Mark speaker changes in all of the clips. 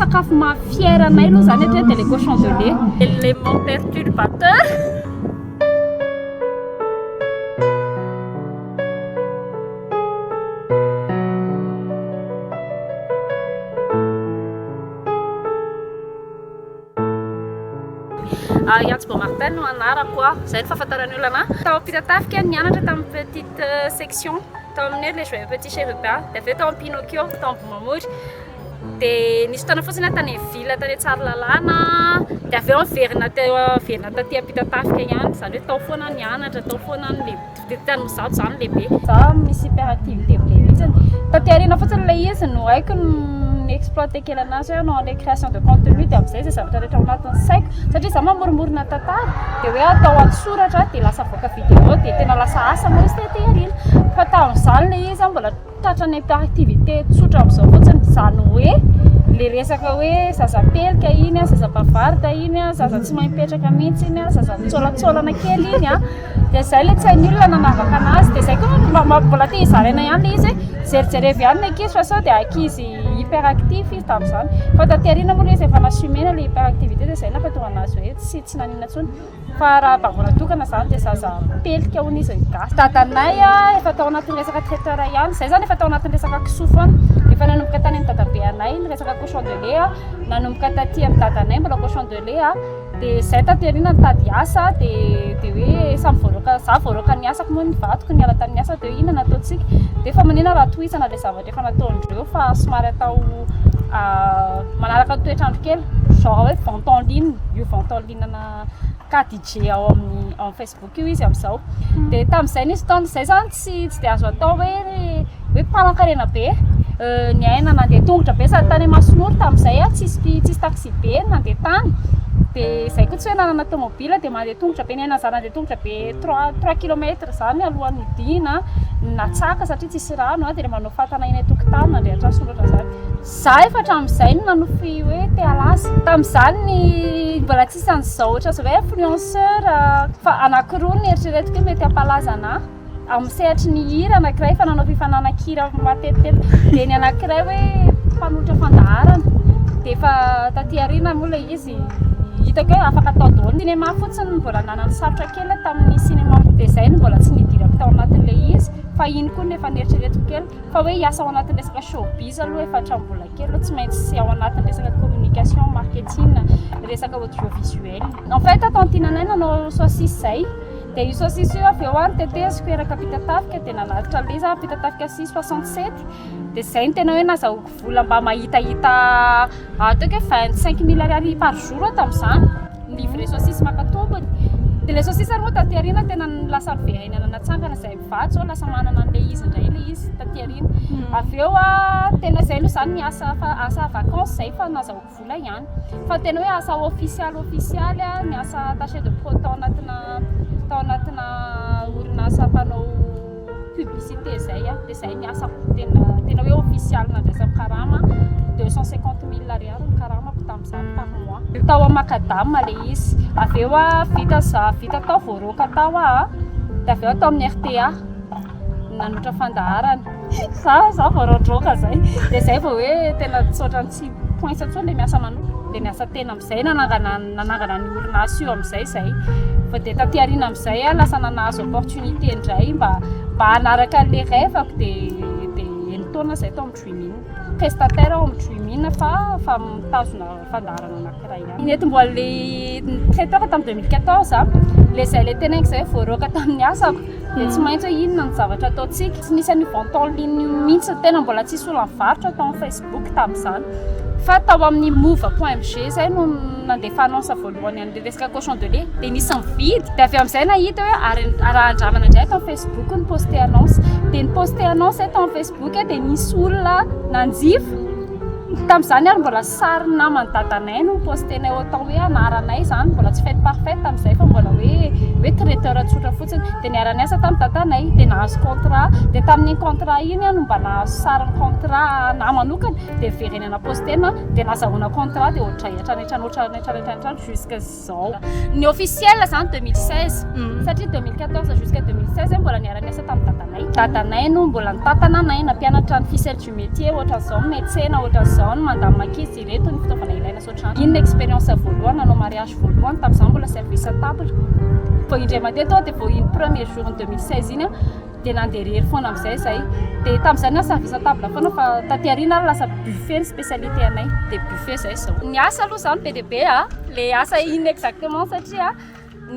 Speaker 1: sakafo maha fier anay aloha izany hatreto dia ilay cochon de lait. Élément perturbateur. Iantso Beaumartin no anarako a, izay no fahafantaran'ny olona anah. Tao Ampitatafika nianatra tamin'ny petite section, tao amin'ny hoe Les Joyeux Petits Chérubins, dia avy eo tao amin'ny Pinocchio, tao Ambohimamory. Dia nisy fotoana fotsiny aho tany amin'ny ville tany Tsaralalàna, dia avy eo niverina teo niverina taty Ampitatafika ihany, izany hoe tao foana aho nianatra, tao foana aho nile- dia tany Izato izany lehibe. Za misy hyperactivité be mihitsy. Taty aoriana fotsiny ilay izy no haiko ny exploiter kely anazy hoe hanao an'ilay création de contenu dia amin'izay izay zavatra rehetra ao anatin'ny saiko satria za mamoromorona tantara dia hoe atao an-tsoratra dia lasa avoaka vidéo dia tena lasa asa moa izy taty aoriana. Fa tamin'izany ilay izy mbola tratran'ny hyperactivité tsotra amin'izao fotsiny, izany hoe ilay resaka hoe zaza pelika iny, zaza bavarde iny, zaza tsy mahay mipetraka mihitsy iny, zaza mitsolatsolana kely iny. Dia izay ilay tsy hain'ny olona nanavaka anazy. Dia izay koa mba mbola te hizaraina ihany ilay izy hoe jerijerevy ihany ny ankizy fa sao dia ankizy hyperactif izy tamin'izany. Fa taty aoriana moa ilay izy efa n'assumer-na ilay hyperactivité dia izay nampatonga anazy hoe tsy tsy naninona intsony. Fa raha bangoina tokana izany dia zaza pelika hono izy ny gasy. Dadanay efa tao anatin'ny resaka traiteur ihany. Izay izany efa tao anatin'ny resaka kisoa foana. Efa nanomboka tany amin'ny dadabe anay ny resaka cochon de lait, nanomboka taty amin'ny dadanay mbola cochon de lait. Dia izay taty aoriana nitady asa dia dia hoe samy voaroaka, za voaroaka ny asako moa ny vadiko niala tamin'ny asa dia hoe inona no ataontsika? Dia efa manina raha tohizana ilay zavatra efa nataondreo fa somary atao manaraka ny toetr'andro kely, genre hoe vente en ligne, io vente en ligne ana KDJ ao amin'ny ao amin'ny Facebook io izy amin'izao. Dia tamin'izay nisy fotoana izay izany tsy tsy dia azo atao hoe hoe mpanan-karena be, niaina nandeha tongotra be sady tany Masinoro tamin'izay aho tsisy tsisy taxi be nandeha tany dia izay koa tsy hoe nanana tomobile dia mandeha tongotra be niaina za nandeha tongotra be trois trois kilomètre zany alohan'ny hidina natsaka satria tsisy rano dia manao fatana eny an-tokotany nandrehitra soratra zany za efa hatramin'izay no nanofy hoe te halaza tamin'izany ny mbola tsisy an'izao ohatra zao hoe influenceur fa anankiroa ny eritreretiko hoe mety hampalaza anah Amin'ny sehatry ny hira anankiray efa nanao fifananan-kira matetitetika dia ny anankiray hoe mpanolotra fandaharana dia efa taty aoriana moa ilay izy hitako hoe afaka atao daholo. Cinéma fotsiny no mbola nanana sarotra kely tamin'ny cinéma dia izay no mbola tsy nidirako tao anatin'ilay izy fa iny koa no efa neritreretiko kely fa hoe hiasa ao anatin'ny resaka showbiz aloha efa hatramin'ny mbola kely aloha tsy maintsy ao anatin'ny resaka communication, marketing, resaka audiovisuel. En fait tantine anay nanao saucisse izay. Dia io saucisse io avy eo aho noteteziko eraka Ampitatafika dia nanatitra an'ilay izy aho Ampitatafika six 67 dia izay no tena hoe nazahoako vola mba mahitahita ataoko hoe 25 mille ariary par jour aho tamin'izany livrer saucisse maka tombony dia ilay saucisse ary moa taty aoriana tena lasa niverina natsangana izay mivady izao lasa manana an'ilay izy indray ilay izy taty aoriana avy eo aho tena izay aloha izany ny asa asa vacances izay fa nazahoako vola ihany fa tena hoe asa ofisialy ofisialy a ny asa attaché de prod tao anatina tao anatina orinasa mpanao publicité zay a dia zay ny asako tena tena hoe ofisialy nandraisako karama 250 mille ariary ny karamako tamin'izany par mois tao amin'ny macadam le izy avy eo a vita za vita tao voaroaka tao a dia avy eo tao amin'ny RTA nanotra fandaharana za za voaroadroaka zay dia zay vao hoe tena tsotra tsy points intsony ilay miasa manokana dia niasa tena amin'izay nanangana nanangana ny orinasa io amin'izay zay fa dia taty aoriana amin'izay aho lasa nanazo opportunité indray mba mba hanaraka an'ilay rêve-ko dia dia enin-taona zay tao amin'ny Dream'in prestataire ao amin'ny Dream'in fa fa mitazona fandaharana anankiray ihany nentim-boan'ilay traiteur tamin'ny 2014 ilay zay ilay teneniko zay voaroaka tamin'ny asako Dia tsy maintsy hoe inona ny zavatra ataontsika. Tsy nisy an'io vente en ligne io mihitsy, tena mbola tsisy olona nivarotra tao amin'ny Facebook tamin'izany. Fa tao amin'ny mova point mg izay no nandefa annonce voalohany an'ilay resaka cochon de lait, dia nisy nividy. Dia avy eo amin'izay nahita hoe ary raha andramana indray ato amin'ny Facebook ny poster annonce. Dia ni-poster annonce aho tao amin'ny Facebook dia nisy olona nanjifa. Tamin'izany ary mbola sary naman'i dadanay no postenay autant hoe anaranay izany, mbola tsy fête parfaite tamin'izay fa mbola hoe hoe traiteur tsotra fotsiny. Dia niara-niasa tamin'i dadanay, dia nahazo contrat. Dia tamin'iny contrat iny aho no mba nahazo sarin'ny contrat anahy manokana, dia niverenana postena, dia nazahoana contrat dia ohatray hatrany hatrany hatrany hatrany hatrany hatrany jusque zao. Ny officiel izany 2016 satria 2014 jusqu'à 2016 mbola niara-niasa tamin'i dadanay. Dadanay no mbola nitantana anay, nampianatra ny ficelle du métier ohatran'izao ny miantsena, ohatran'izao ny mandamina ankizy, ireto ny fitaovana. lasa ohatr'izany. Iny ny expérience voalohany nanao mariage voalohany tamin'izaho mbola service à table. Vao indray mandeha tao dia vao iny premier jour ny 2016 iny dia nandeha irery foana amin'izay zay. Dia tamin'izay na service à table foana fa taty aoriana ary lasa buffet ny spécialité anay. Dia buffet zay zao. Ny asa aloha zany be dia be a, le asa iny exactement satria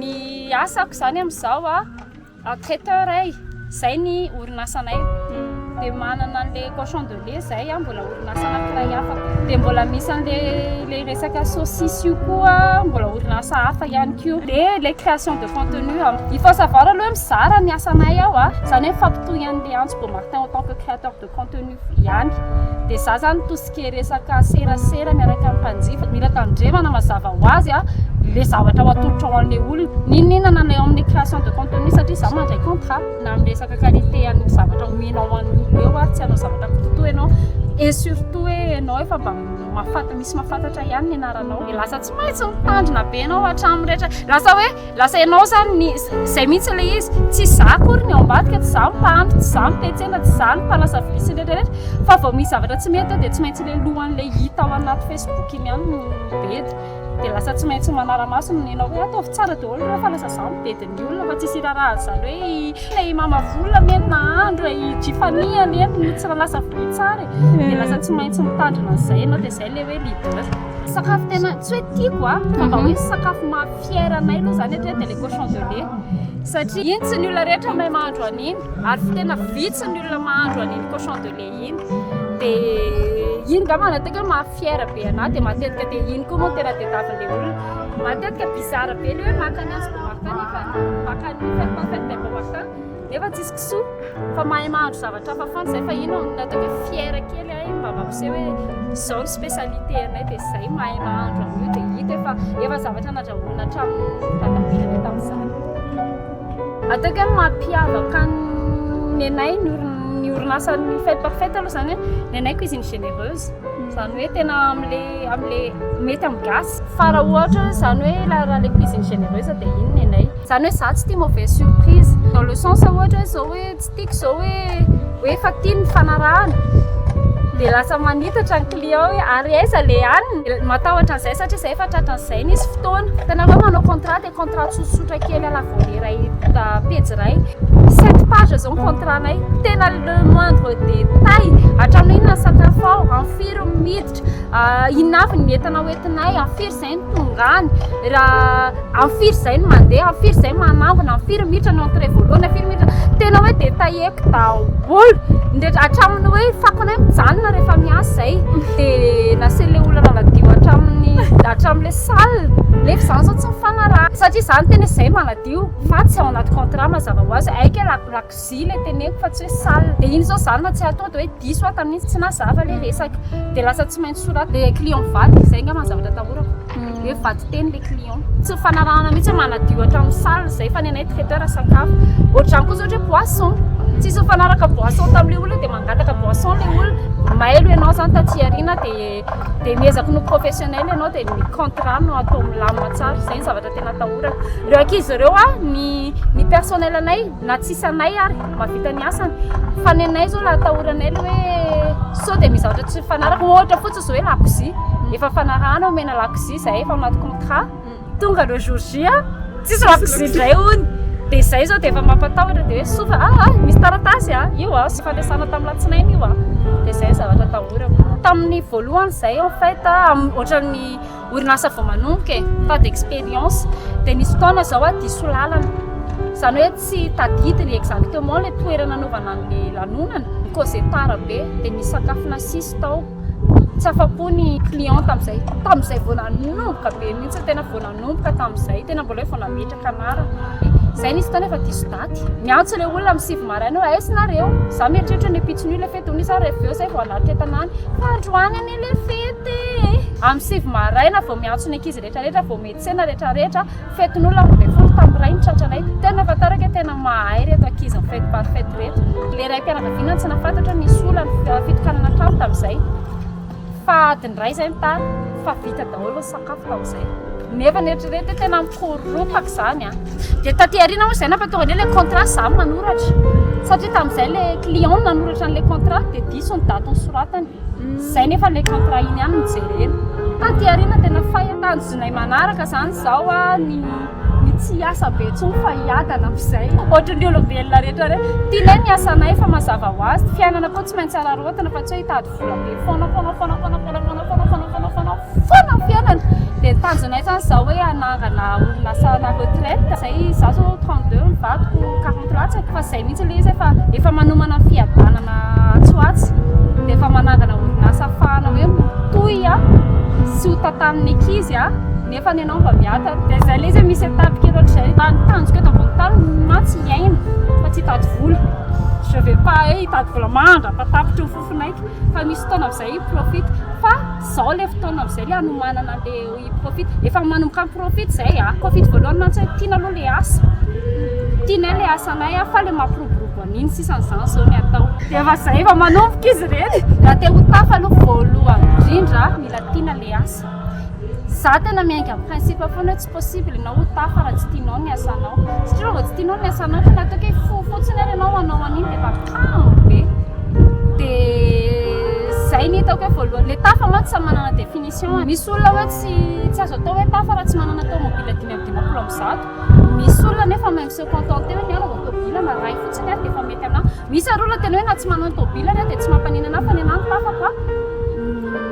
Speaker 1: ny asako zany amin'izao a traiteur ay, zay ny orinasanay. Dia manana an'le cochon de lait zay a, mbola orinasa anankiray hafa. Dia mbola misy an'le le resaka saucisse io koa, mbola orinasa hafa ihany koa. Dia le création de contenu, il faut savoir aloha hoe mizara ny asanay ao a, zany hoe mifampitohy an'le Antso Beaumartin en tant que créateur de contenu ihany. Dia za zany tout ce qui est resaka serasera miaraka amin'ny mpanjifa, mila tandremana mazava ho azy a le zavatra ho atolotra ho an'le olona. N'inon'inona na eo amin'ny création de contenu satria za mandray contrat na amin'ny resaka qualité an'ny zavatra omenao an'ny olona eo a, tsy hanao zavatra kitotoa ianao et surtout hoe ianao efa mba mahafanta misy mahafantatra ihany ny anaranao. Dia lasa tsy maintsy mitandrina be ianao hatramin'ny rehetra. Lasa hoe lasa ianao zany ny zay mihitsy ilay izy, tsy za akory ny ao ambadika, tsy za mpahandro, tsy za mpetsena, tsy za ny mpanasa vilia sy ny rehetra rehetra fa vao misy zavatra tsy mety dia tsy maintsy ilay lohan'ilay hita ao anaty Facebook iny ihany no bedy. Dia lasa tsy maintsy manara-maso ny ianao hoe ataovy tsara daholo ireo fa lasa za mibedy ny olona fa tsisy iraharaha an'izany hoe ilay mama vola anie no nahandro e, i Jifani anie no tsy nanasa vilia tsara e. Dia lasa tsy maintsy mitandrina an'izay ianao dia izay ilay hoe leader. Sakafo tena tsy hoe tiako a, fa mba hoe sakafo maha fier anay aloha zany hatreto dia ilay cochon de lait. Satria iny tsy ny olona rehetra mahay mahandro an'iny ary tena vitsy ny olona mahandro an'iny cochon de lait iny. Dia iny angamba no ataoko hoe maha fier be anahy dia matetika dia iny koa moa no tena tadiavin'ilay olona. Matetika bizarre be ilay hoe maka ny Antso Beaumartin nefa maka ny Fête Parfaite by Beaumartin nefa tsisy kisoa fa mahay mahandro zavatra hafa foana izay fa iny no nataoko hoe fier kely ahy mba mampiseho hoe izao ny spécialité anay dia izay mahay mahandro an'io dia hita efa efa zavatra nandrahoina hatramin'ny dadabenay tamin'izany. Ataoko hoe mampiavaka ny anay ny ny orinasan'ny Fête Parfaite aloha zany ny anay cuisine généreuse zany hoe tena am'le am'le mety amin'ny gasy fa raha ohatra hoe zany hoe la raha le cuisine généreuse dia iny ny anay zany hoe za tsy tia mauvaise surprise dans le sens ohatra hoe zao hoe tsy tiako zao hoe hoe efa tia ny fanarahana dia lasa manitatra ny client hoe ary aiza le hanina matahotra an'izay satria zay efa tratran'izay nisy fotoana hitanareo manao contrat dia contrat tsotsotra kely à la volée ray pejy ray sept pages zao ny contrat-nay tena le moindre détail hatramin'ny inona ny sakafo ao amin'ny firy miditra inona avy ny entana hoentinay amin'ny firy izay ny tonga any raha amin'ny firy izay ny mandeha amin'ny firy izay manangona amin'ny firy miditra ny entrée voalohany amin'ny firy miditra tena hoe détailleko daholo indrindra hatramin'ny hoe fakonay mijanona rehefa miasa izay dia nasen'ilay olona nanadio hatramin'ny hatramin'ilay salle nefa izany zao tsy mifanaraka satria izany tena izay manadio fa tsy ao anaty contrat mazava ho azy haiko hoe lakozia ilay teneniko fa tsy hoe salle dia iny zao zany tsy atao dia hoe diso aho tamin'iny tsy nazava ilay resaka dia lasa tsy maintsy soraty le client mivady izay angamba ny zavatra atahorako hoe mivady teny le client tsy mifanarahana mihitsy hoe manadio hatramin'ny salle izay fa ny anay traiteur sakafo ohatr'izany koa zao ohatra hoe boisson tsisy mifanaraka boisson tamin'ilay olona dia mangataka boisson ilay olona mailo ianao zany taty aoriana dia dia miezaka no professionnel ianao dia ny contrat no atao milamina tsara izay ny zavatra tena atahorako ireo ankizy ireo a ny ny personnel anay na tsisy anay ary mahavita ny asany fa ny anay zao la atahoranay le hoe sao dia misy zavatra tsy mifanaraka ohatra fotsiny zao hoe lakozia efa fanarahana omena lakozia zay efa anaty contrat tonga le jour J a tsisy lakozia indray hony dia izay zao dia efa mampatahotra dia hoe sofa ah ah misy taratasy a io a sy fandraisana tamin'ny latsinainy io a dia izay ny zavatra atahorako tamin'ny voalohany izay en fait ohatran'ny orinasa vao manomboka e pas d'expérience dia nisy fotoana zao a diso lalana izany hoe tsy tadidiny exactement le toerana anaovana an'le lanonana cause tara be dia nisy sakafo nasisy tao tsy afa-po ny client tamin'izay tamin'izay vao nanomboka be mihitsy tena vao nanomboka tamin'izay tena mbola hoe vao nametraka anarana zay nisy fotoana efa diso daty miantso le olona amin'ny 9 maraina hoe aiza nareo za mieritreritra ny ampitson'io le fety hono izy rehefa eo zay vao anaty tanàna fa androany anie le fety amin'ny 9 maraina vao miantso ny ankizy rehetrarehetra vao metsena rehetrarehetra fetin'olona 12 tamin'ny ray ny tratranay tena fahataraka hoe tena mahay reto ankizy ny Fête Parfaite reto le ray mpianakaviana tsy nahafantatra nisy olona fitokanana trano tamin'izay fa adiny ray zay mitara fa vita daholo ny sakafo tamin'izay nefa nieritreretra hoe tena mikoropaka izany a dia taty aoriana moa izay nampatonga an'io le contrat za manoratra satria tamin'izay le client nanoratra an'le contrat dia diso ny daty ny soratany zay nefa le contrat iny ihany no jerena taty aoriana. Tanjonay manaraka zany zao a, ny tsy hiasa be intsony fa hiadana amin'izay. Ohatran'ny olombelona rehetra rehetra. Tianay ny asanay fa mazava ho azy, fiainana koa tsy maintsy araraotina fa tsy hoe hitady vola be foana foana foana foana foana foana foana foana foana foana foana ny fiainana. Dia ny tanjonay zany zao hoe hanangana orinasa à la retraite. Zay izaho zao 32, ny vadiko 40 latsaka fa zay mihitsy ilay izy efa efa manomana ny fiadanana atsy ho atsy. Dia efa manangana orinasa ahafahana hoe mitohy sy ho tantanin'ny ankizy nefa ny anao mba miadana. Dia zay ilay izy hoe misy étape kely ohatr'izay. Fa ny tanjoko eto ambony tany mantsy hiaina fa tsy hitady vola. Je vais pas hoe hitady vola mandra-patapitry ny fofonaiko fa misy fotoana amin'izay hi-profite. Fa zao ilay fotoana amin'izay ilay hanomanana an'ilay hi-profite. Efa manomboka mi-profite izay a. Profite voalohany mantsy hoe tiana aloha ilay asa. Tianay ilay asanay fa ilay mampiroborobo an'iny sisan'izany izao ny atao. Dia efa izay, efa manomboka izy ireny. Raha te ho tafa aloha voalohany indrindra mila tiana ilay asa. Za tena miainga amin'ny principe foana hoe tsy possible ianao ho tafa raha tsy tianao ny asanao. Satria raha vao tsy tianao ny asanao tena ataoko hoe fo fotsiny ary ianao hanao an'iny dia efa kamo be. Dia zay ny hitako hoe voalohany. Ilay tafa mantsy samy manana définition. Misy olona hoe tsy azo atao hoe tafa raha tsy manana tomobile 155. Misy olona nefa mahay mi-se contenter hoe ny ahy raha vao tôbila na iray fotsiny ary dia efa mety anahy. Misy ary olona tena hoe na tsy manana tôbila ary aho dia tsy mampanina anahy fa ny anahy ny tafako a.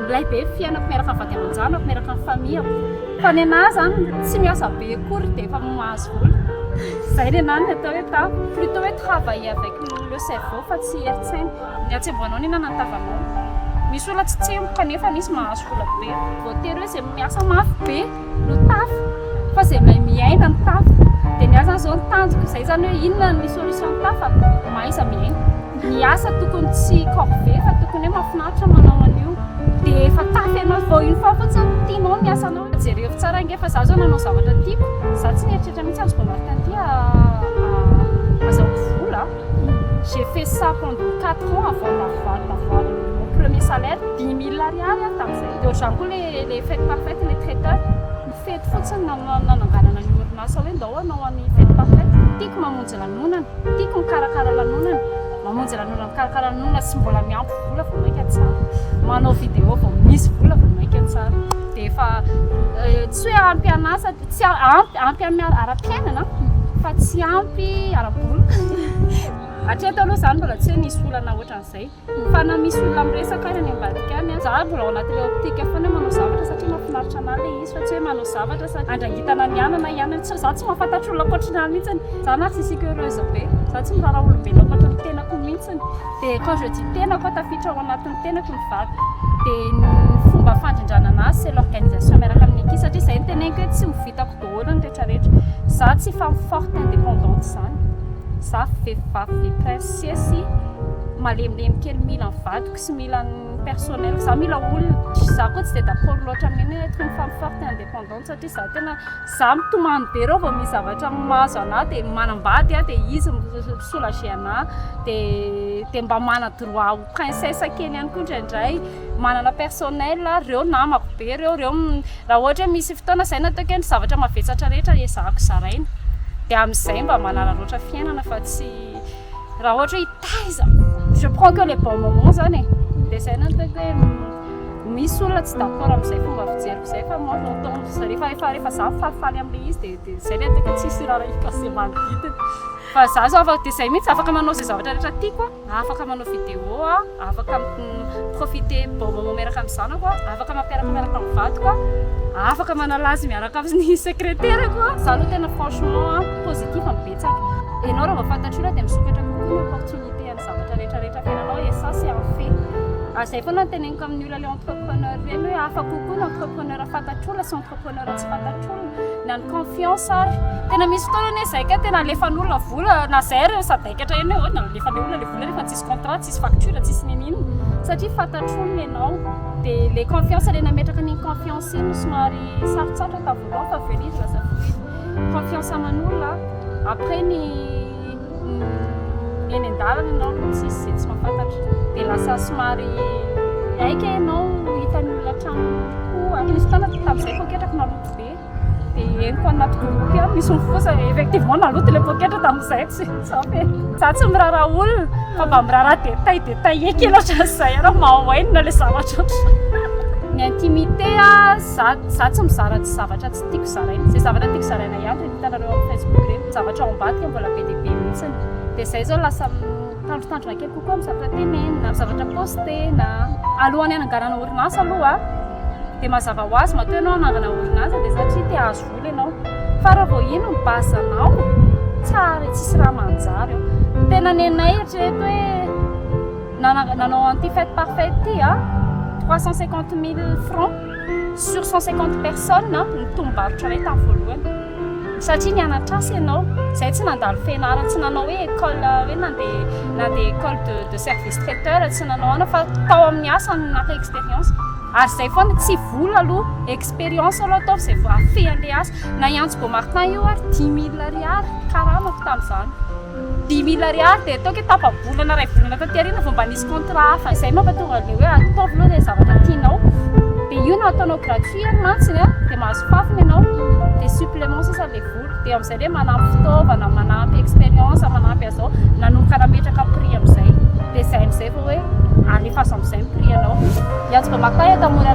Speaker 1: Milay be ny fiainako miaraka amin'ny vady aman-janako, miaraka amin'ny famille-ko. Fa ny anahy zany tsy miasa be akory dia efa mahazo vola. Zay ny anahy ny atao hoe tafa. Plutôt hoe travailler avec le cerveau fa tsy herin-tsaina. Ny hatsembohanao no ihinanana ny tavanao. Misy olona tsy tsemboka nefa misy mahazo vola be. Voatery hoe izay miasa mafy be no tafa fa izay mahay miaina no tafa. Dia ny ahy zany izao ny tanjoko izay zany hoe inona ny solution ny tafa? Mahaiza miaina. Ny asa tokony tsy corvée fa tokony hoe mahafinaritra manao an'io. Dia efa tafa ianao vao une fois fotsiny tianao ny asanao. Jereo tsara ange fa za zao nanao zavatra tiako. Za tsy nieritreritra mihitsy hahazo Martin ity azahoako vola. J'ai fait ça pendant 4 ans avant d'avoir mon premier salaire, 10 000 ariary aho tamin'izay. Dia ohatr'izany koa les fêtes parfaites, les traiteurs. Fety fotsiny nananganana ny orinasa hoe ndao hanao an'ny fête parfaite. Tiako mamonjy lanonana, tiako mikarakara lanonana. Mamonjy lanonana, mikarakara lanonana sy mbola miampy vola vao mainka tsara. Manao vidéo vao misy vola vao mainka tsara. Dia efa tsy hoe ampy an'asa, tsy ampy ampy amin'ny ara-piainana fa tsy ampy ara-bola. Hatreto aloha izany mbola tsy hoe nisy olana ohatran'izay. Fa na misy olona miresaka ary any ambadika any, za mbola ao anatin'ilay optique foana hoe manao zavatra satria mahafinaritra anahy ilay izy fa tsy hoe manao zavatra satria andrangitana ny anana ihany. Tsy za tsy mahafantatra olona ankoatry ny ahy mihitsy. Za narcissique heureuse be. Za tsy miraharaha olombelona ankoatry ny tenako mihitsy. Dia quand je dis tenako, tafiditra ao anatin'ny tenako ny vady. Dia ny fomba fandrindrana anazy c'est l'organisation miaraka amin'ny ankizy satria izay no teneniko hoe tsy ho vitako daholo ny rehetrarehetra. Za tsy femme forte indépendante izany. Za vehivavy princesse malemilemy kely mila ny vadiko sy mila ny personnel. Za mila olona. Za koa tsy dia d'accord loatra amin'iny hoe être une femme forte et indépendante satria za tena za mitomany be reo vao misy zavatra mahazo anahy dia manambady aho dia izy mi-soulager anahy dia mba mana droit ho princesse kely ihany koa indraindray. Manana personnel reo namako be reo, reo raha ohatra hoe misy fotoana izay nataoko hoe ny zavatra mavesatra rehetra ezahako zaraina dia amin'izay mba manararaotra fiainana fa tsy raha ohatra hoe hitaiza je prends que les bons moments zany e. Dia izay no nataoko hoe misy olona tsy d'accord amin'izay fomba fijeriko izay fa moi j'entends rehefa rehefa rehefa za falifaly amin'ilay izy dia dia izay ilay ataoko hoe tsisy raharahiako an'izay manodidina fa za zao afaka dia izay mihitsy afaka manao izay zavatra rehetra tiako aho. Afaka manao vidéo aho, afaka mi-profiter bon moment miaraka amin'ny zanako aho, afaka mampiaraka miaraka amin'ny vadiko aho, afaka manala azy miaraka amin'ny secrétaire-ko aho. Za aloha tena franchement positif ny betsaka. Ianao raha vao fantatr'io aloha dia misokatra kokoa ny opportunité an'ny zavatra rehetra rehetra fiainanao et ça c'est un fait. Ary izay foana no teneniko amin'ny olona ilay entrepreneur ireny hoe hafa kokoa ny entrepreneur fantatr'olona sy entrepreneur tsy fantatr'olona. Na ny confiance ary. Tena misy fotoana anie izay ka tena alefan'olona vola na izay ary sadaikatra eny hoe ahoana alefan'ilay olona ilay vola nefa tsisy contrat, tsisy facture, tsisy n'inon'inona satria fantatr'olona ianao. Dia ilay confiance ilay nametraka an'iny confiance iny no somary sarotsarotra tamin'ny voalohany fa avy eo ilay izy lasa fluide. Confiance aman'olona, après ny ny eny an-dalana ianao no tsisy izay tsy mahafantatra. Dia lasa somary haika ianao hitan'ny olona hatramin'ny koa. Nisy fotoana tamin'izay poketrako naloto be. Dia henoko anaty groupe ihany misy mifosa, effectivement naloto ilay poketra tamin'izay tsy ampy e. Za tsy miraharaha olona fa mba miraharaha détail détaillé kely ohatran'izay ary mahaoainina ilay zavatra ohatran'izay. Ny intimité a, za za tsy mizara tsy zavatra tsy tiako zaraina. Zay zavatra tiako zaraina ihany reny hitanareo amin'ny Facebook reny. Zavatra ao ambadika mbola be dia be mihitsiny. Dia zay zao lasa mitandrotandrona kely kokoa amin'ny zavatra tenenina, amin'ny zavatra postena. Alohan'ny hananganana orinasa aloha dia mazava ho azy matoa ianao hanangana orinasa dia satria te hahazo vola ianao. Fa raha vao ino ny base anao, tsara tsisy raha manjary eo. Tena nenay eritrereto hoe nanao an'ity fête parfaite ity a, 350 000 francs sur 150 personnes ny tombom-barotra anay tamin'ny voalohany. Satria nianatra asa ianao, zay tsy nandalo fianarana, tsy nanao hoe école, hoe nandeha école de service traiteur, tsy nanao ana fa tao amin'ny asa no naka expérience. Ary zay foana, tsy vola aloha, expérience aloha ataovy zay vao afehan'le asa. Na hiantso Beaumartin io ary 10 000 ariary karamako tamin'izany. 10 000 ariary dia ataoko hoe tapa-bolana, ray volana taty aoriana vao mba nisy contrat hafa. Izay mampatonga an'ilay hoe ataovy aloha ilay zavatra tianao. Dia io no ataonao gratuit ary mantsiny a, dia mahazo fafiny ianao. Dia supplément sisa ilay vola. Dia amin'izay ilay manampy fitaovana, manampy expérience, manampy azao, nanomboka nametraka prix amin'izay. Dia izay amin'izay vao hoe alefaso amin'izay ny prix anao. Hiantso Beaumartin eto Amoron'i.